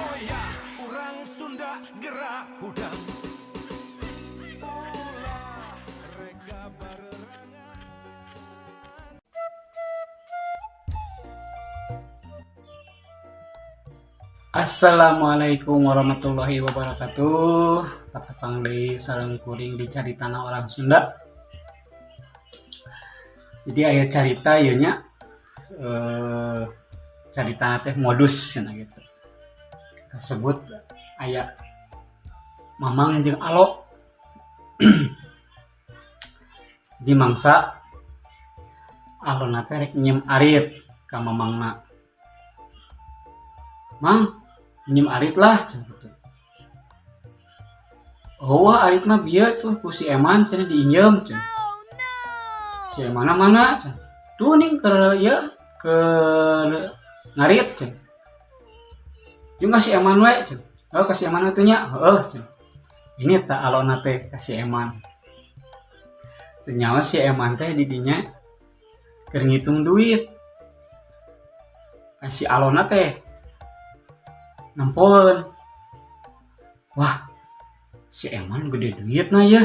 Moya urang Sunda gerak hudang. Ulah reka barerangan. Assalamualaikum warahmatullahi wabarakatuh. Patepang deui sareng kuring di Caritana Orang Sunda. Jadi aya carita ieu nya, caritana teh modus cenah gitu. Tersebut aya Mamang jeung Alo. Di mangsa Alona teh rek nyiem arit ka mamangna. Mang, nyiem arit lah cenah gitu. Oh, arit mah bieu tuh ku si Eman cenah diinjem cenah. Si Eman mana cenah? Tuh ning keur ieu keur ngarit cenah. Jeung ka si Eman we cenah. Oh, ka si Eman we tuh nya. Heueuh cenah. Ini tak Alona teh ka si Eman. Teu nyawa si Eman teh di dinya keur ngitung duit. Nah, si Alona teh nempoeun. Wah, si Eman gede duit na ya.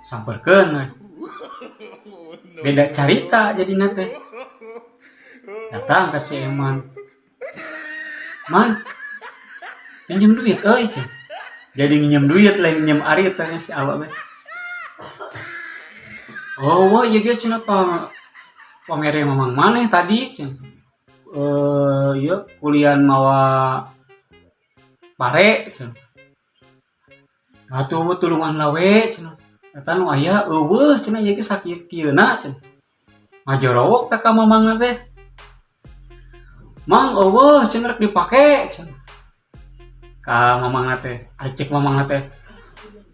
Samperkeun we. Beda carita jadina teh. Datang ke si Eman. Man, pinjam duit euy cenah. Jadi nginjem duit lain nginjem arit teh si Alo teh. Oh, wah ieu ge cenah pa pamere mamang maneh tadi cenah. Ieu kulian mawa pare cenah. Atuh tulungan lah we cenah. Eta nu aya eueuh cenah ieu ge sakieu-kieuna cenah. Ngajorowok teh ka mamangna teh. Mang eueuh cenah rek dipake cenah. Ka mamangna teh, ari cek mamangna teh.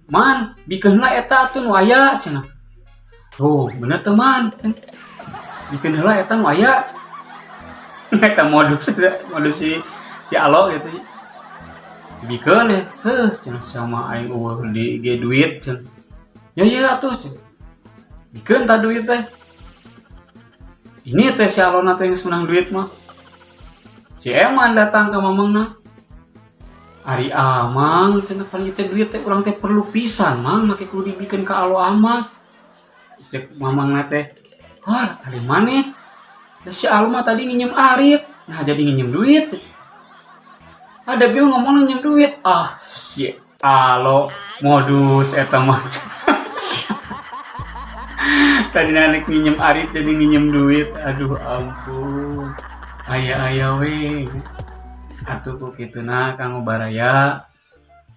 Man, bikeun heula eta atuh nu aya cenah. Tuh, bener teu man cenah. Bikeun heula eta nu aya. Eta modus modus si si Alo gitu. Dibikeun ya, heuh cenah sama aing eueuh di ge duit cenah. Ya ya atuh cenah. Bikeun tah duit teh. Ini teh si Alona teh geus meunang duit mah. Si Eman datang ke mamangna. Ari Amang cenah pan ieu teh duit teh urang teh perlu pisan mang make kudu dibikeun ka Alo amat. Cek mamangna teh, "Hor, ari maneh? Da si Alo mah tadi nginjem arit, nah jadi nginjem duit." Ada bingung ngomong nginjem duit. Ah, si Alo modus eta mah. Tadi narik nginjem arit jadi nginjem duit. Aduh ampun. Aya-aya we. Atuh ku kituna kanggo baraya.